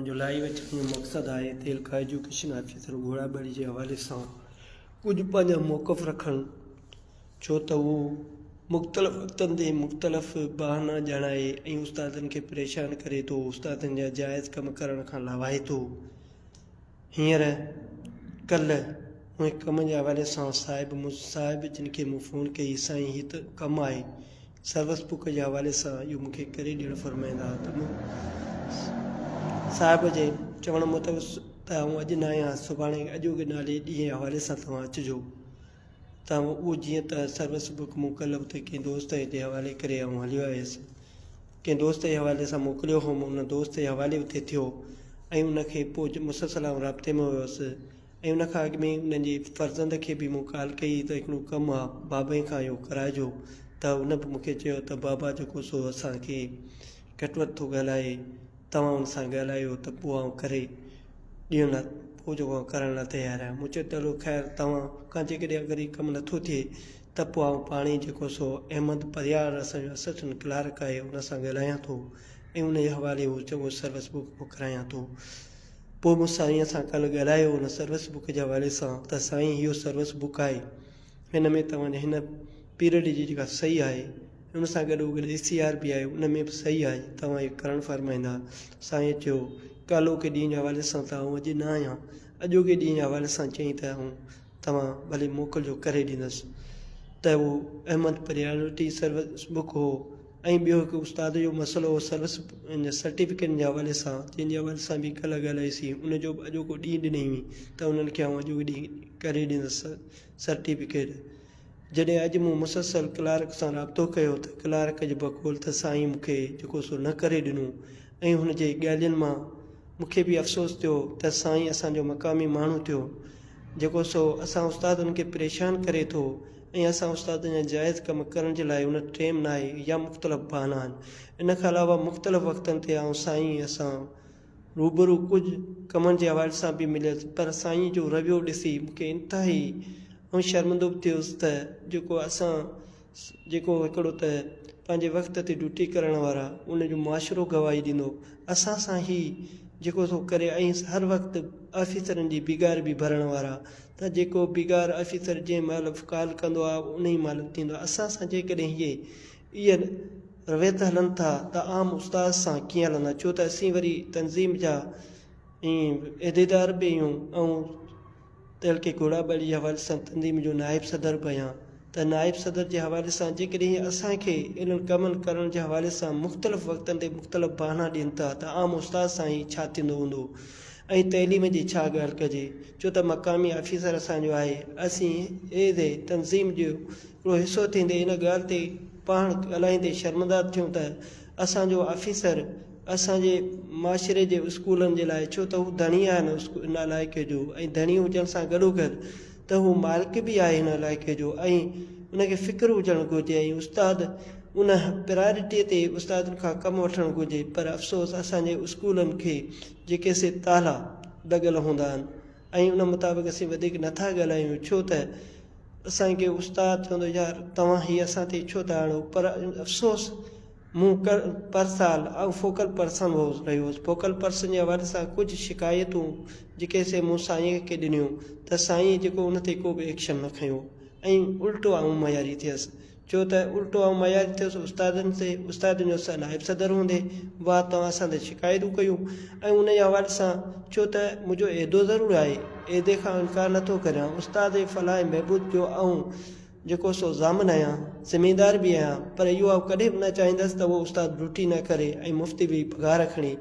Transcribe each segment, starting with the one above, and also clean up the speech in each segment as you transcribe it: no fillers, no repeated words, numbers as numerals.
منهنجو لائيو اچڻ جو مقصد آهي تعلقه ايجوڪيشن آفيسر گهوڙاٻڙي جي حوالي سان ڪجهه پنهنجا موقف رکڻ ڇو ته هو مختلف وقتن تي مختلف بهانا ڄاڻائي ۽ استادن کي پريشان ڪري ٿو استادن جا جائز ڪم ڪرڻ کان لوائي ٿو هينئر ڪلهه مون هڪ ڪم جي حوالي سان صاحب مون صاحب جن کي مون فون ڪئي سائين هي ته ڪم آهي سروس بڪ جي حوالي سان اهو مون کي ڪري ڏيڻ فرمائيندا ته مون صاحب جي چوڻ مطابق ته آئون اڄ نه آهيان سڀاڻي اڄوڪي نالي ڏينهن جي حوالي سان توهان اچجو ته آئون اهو جيئن ته سروس بڪ مون ڪلهه اتي ڪنهن دوست جي حوالي ڪري آئون هليو آيس ڪنهن دوست جي حوالي سان موڪليو هوم ان دوست جي حوالي اتي ٿيو ۽ ان کي پوء مسلسل آئون رابطي ۾ هيس ۽ ان کان اڳ ۾ انهن جي فرزند کي به مون ڪال ڪئي ته هڪڙو ڪم آ بابي کان اهو ڪرائجو ته ان به مون کي چيو ته بابا جيڪو سو اسان کي گهٽ وڌ ٿو ڳالهائي توهان ان سان ڳالهايو ته پوء آئون ڪري ڏيڻ لاء پوء جيڪو آئون ڪرڻ لاء تيار آهيان مون چيو ته هلو خير توهان کان جيڪڏهن اگر هي ڪم نٿو ٿئي ته پوء آئون پاڻ ئي جيڪو سو احمد پريار اسان جو اسسٽنٽ ڪلارڪ آهي ان سان ڳالهايان ٿو ۽ ان جي حوالي هو چڱو سروس بڪ به ڪرايان ٿو. پوء مون سائينء سان ڪلهه ڳالهايو ان سروس بڪ جي حوالي سان ته سائين اهو سروس بڪ آهي هن ۾ توهان جي هن پيريڊ جي جيڪا صحيح آهي ان سان گڏوگڏ اي سي آر به آهي ان ۾ به صحيح آهي توهان اهو ڪرڻ فرمائيندا. سائينء چيو ڪالهوڪي ڏينهن جي حوالي سان ته آئون اڄ نه آهيان اڄوڪي ڏينهن جي حوالي سان چيائين ته آئون توهان ڀلي موڪلجو ڪري ڏيندس ته اهو احمد پريارٽي سروس بڪ هو ۽ ٻيو هڪ استاد جو مسئلو هو سروس سرٽيفڪيٽن جي حوالي سان جنهن جي حوالي سان به ڪلهه ڳالهائيسين ان جو به اڄوڪو ڏينهن ڏني هئي ته انهن کي آئون اڄوڪي ڏينهن ڪري ڏيندس سرٽيفڪيٽ جڏهن اڄ مون مسلسل ڪلارڪ سان رابطو ڪيو ته ڪلارڪ جي بقول ته سائين مون کي جيڪو سو نه ڪري ڏنو ۽ هن جي ڳالهين مان مون کي به افسوس ٿيو ته سائين اسان جو مقامي ماڻهو ٿيو جيڪو سو اسان استادن کي پريشان ڪري ٿو ۽ اسان استادن جا جائز ڪم ڪرڻ جي لاء ان ٽيم ناهي يا مختلف بهانا آهن ان کان علاوه مختلف وقتن تي آئون سائين سان روبرو ڪجهه ڪمن جي حوالي سان به مليس پر سائين جو رويو ڏسي مون کي انتهائي آئون شرمندو به ٿيس ته جيڪو اسان جيڪو هڪڙو ته پنهنجي وقت تي ڊيوٽي ڪرڻ وارا ان جو معاشرو گواهي ڏيندو اسان سان هي جيڪو ٿو ڪري ۽ هر وقت آفيسرن جي بيگار به ڀرڻ وارا ته جيڪو بيگار آفيسر جنهن مهل ڪال ڪندو آهي انهي مهل ٿيندو آهي اسان سان جيڪڏهن هي اهي رويت هلن ٿا ته عام استاد سان ڪيئن هلندا ڇو ته اسين وري تنظيم جا عهديدار به آهيون ۽ تعلقي گهوڙاٻاري جي حوالي سان تنظيم جو نائب صدر به آهيان ته نائب صدر جي حوالي سان جيڪڏهن اسان کي انهن ڪمن ڪرڻ جي حوالي سان مختلف وقتن تي مختلف بهانا ڏين ٿا ته عام استاد سان هي ڇا ٿيندو هوندو ۽ تعليم جي ڇا ڳالهه ڪجي ڇو ته مقامي آفيسر اسان جو آهي اسين ايز اي تنظيم جو هڪڙو حصو ٿيندي ان ڳالهه تي پاڻ ڳالهائيندي شرمنده ٿيون ته اسان جو آفيسر اسان جي معاشري جي اسڪولن جي لاء ڇو ته هو ڌڻي آهي هن علائقي جو ۽ ڌڻي هجڻ سان گڏوگڏ ته هو مالڪ به آهي هن علائقي جو ۽ ان کي فڪر هجڻ گهرجي ۽ استاد ان پرائرٽي تي استادن کان ڪم وٺڻ گهرجي پر افسوس اسان جي اسڪولن کي جيڪي سي تالا لڳل هوندا آهن ۽ ان مطابق اسين وڌيڪ نٿا ڳالهايون ڇو ته اسان کي استاد چوندو يار توهان هي اسان تي ڇو ٿا آڻو پر افسوس مون پر سال آئون فوڪل پرسن هوس رهيو هوس فوڪل پرسن جي حوالي سان ڪجهه شڪايتون جيڪي سي مون سائين کي ڏنيون ته سائين جيڪو ان تي ڪو به ايڪشن نه کنيو ۽ الٽو آئون معياري ٿيس ڇو ته الٽو آئون معياري ٿيس استادن تي استادن جو نائب صدر هوندي واهه توهان اسان تي شڪايتون ڪيون ۽ ان جي حوالي سان ڇو ته منهنجو عهدو ضرور آهي عهدي کان انڪار نٿو ڪريان استاد جي فلاح ۽ بهبود جو آئون جيڪو سو ضامن آهيان ذميدار به آهيان پر اهو آئون ڪڏهن به نه چاهيندس ته اهو استاد ڊيوٽي نه ڪري ۽ مفت به پگهار کڻي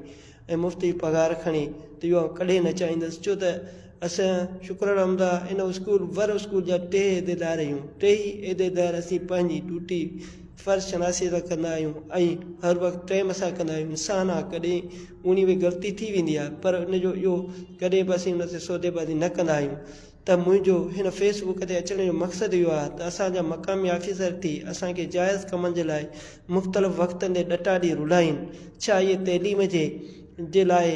۽ مفت جي پگهار کڻي ته اهو آئون ڪڏهن نه چاهيندس ڇو ته اسان شڪر الحمدا ان اسڪول ور اسڪول جا ٽي عهديدار آهيون ٽيئي عهديدار اسين پنهنجي ڊيوٽي فرض شناسي سان ڪندا آهيون ۽ هر وقت ٽيم سان ڪندا آهيون انسان آهي ڪڏهن اڻي وي غلطي ٿي ويندي آهي پر ان جو اهو ڪڏهن به اسين ان تي سوديبازي نه ڪندا آهيون ته منهنجو هن فيس بڪ تي اچڻ جو مقصد اهو آهي ته اسان جا مقامي آفيسر ٿي اسان کي جائز ڪمن جي لاء مختلف وقتن تي ڏٽا ڏئي رلائين ڇا اهي تعليم جي جي لاء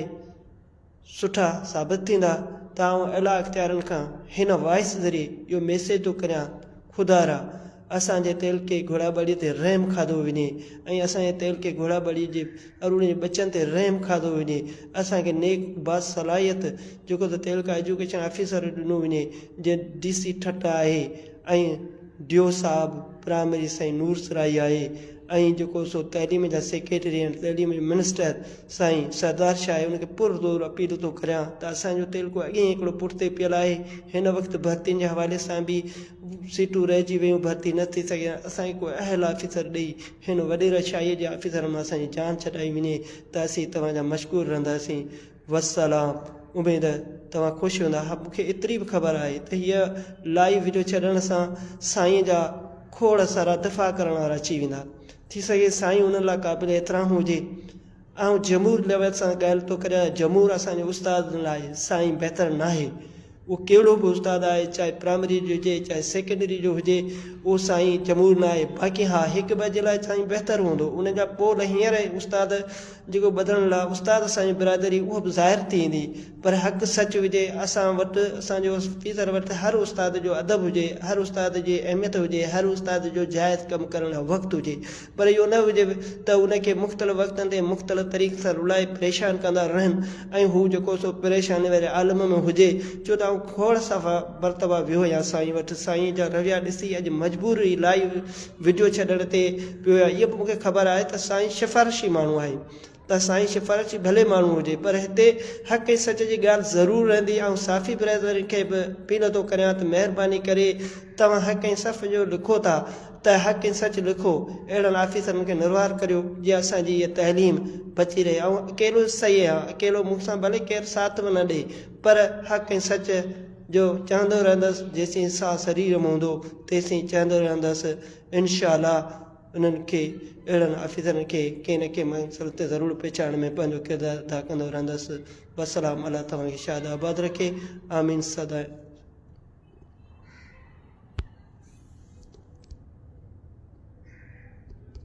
سٺا ثابت ٿيندا ته آئون اعليٰ اختيارين کان هن وائس ذريعي اهو ميسيج ٿو ڪريان خدارا! اسان جي تعلقي گهوڙاٻڙي تي رحم کاڌو وڃي ۽ اسان جي تعلقي گهوڙاٻڙي جي اروڙ جي ٻچن تي رحم کاڌو وڃي اسان کي نيڪ باصلاحيت جيڪو ته تعلقه ايجوڪيشن آفيسر ڏنو وڃي جيئن ڊي سي ٺٽه آهي ۽ ڊيو صاحب پرائمري سائين نور سرائي آهي ۽ جيڪو سو تعليم جا سيڪريٽري آهن تعليم جو منسٽر سائين سردار شاهه آهي ان کي پر زور اپيل ٿو ڪريان ته اسان جو تعلقو اڳي ئي هڪڙو پٺتي پيل آهي هن وقت ڀرتين جي حوالي سان به سيٽون رهجي ويون ڀرتي نه ٿي سگهي اسان کي ڪو اهل آفيسر ڏئي هن وڏيرا شاهي جي آفيسرن مان اسان جي جان ڇڏائي وڃي ته اسين توهان جا مشڪور رهنداسين. والسلام اميد توهان خوش هوندا ها مونکي ايتري به خبر آهي ته هيء لائيو وڊيو ڇڏڻ سان سائين جا کوڙ سارا دفاع ڪرڻ وارا اچي ويندا ٿي سگهي سائين انهن لاء قابل احترام هجي آئون جمهور ليول سان ڳالهه ٿو ڪريان جمهور اسان جي استادن لاء سائين بهتر ناهي اهو ڪهڙو به استاد آهي چاهي پرائمري جو هجي چاهي سيڪنڊري جو هجي اهو سائين جمهور نه آهي باقي ها هڪ ٻه جي لاء سائين بهتر هوندو ان جا پول هينئر استاد جيڪو ٻڌڻ لاء استاد اسان جي برادري اهو به ظاهر ٿي ايندي پر حق سچ هجي اسان وٽ اسان جو آفيسر وٽ هر استاد جو ادب هجي هر استاد جي اهميت هجي هر استاد جو جائز ڪم ڪرڻ لاء وقت هجي پر اهو نه هجي ته ان کي مختلف وقتن تي مختلف طريقن سان رلائي پريشان ڪندا رهن ۽ هو جيڪو سو پريشاني واري عالم ۾ هجي ڇو ته آئون کوڙ صفا مرتبا ويو آهيان سائين وٽ سائين جا رويا ڏسي اڄ مجبور ئي لائيو وڊيو ڇڏڻ تي پيو آهيان اهو به مون کي خبر آهي ته سائين سفارشي ماڻهو آهي ته سائين سفارشي ڀلي ماڻهو هجي پر هتي حق ۽ سچ جي ڳالهه ضرور رهندي. آئون صحافي برادري کي به اپيل ٿو ڪريان ته مهرباني ڪري توهان حق ۽ صف جو لکو ٿا ته حق ۽ سچ لکو، اهڙن آفيسرن کي نروار ڪريو جيئن اسان جي هيء تعليم بچي رهي. آئون اڪيلو صحيح آهيان، اڪيلو مون سان ڀلي ڪير ساٿ به نه ڏئي پر حق ۽ سچ جو چاهندو رهندس، جيسين ساهه سرير ۾ هوندو تيسين چاهندو رهندس انشاء الله. انهن کي اهڙن آفيسرن کي ڪنهن نه ڪنهن منزل تي ضرور پهچائڻ ۾ پنهنجو ڪردار ادا ڪندو رهندس. والسلام الله توهان کي شاد آباد رکي آمين سدائين.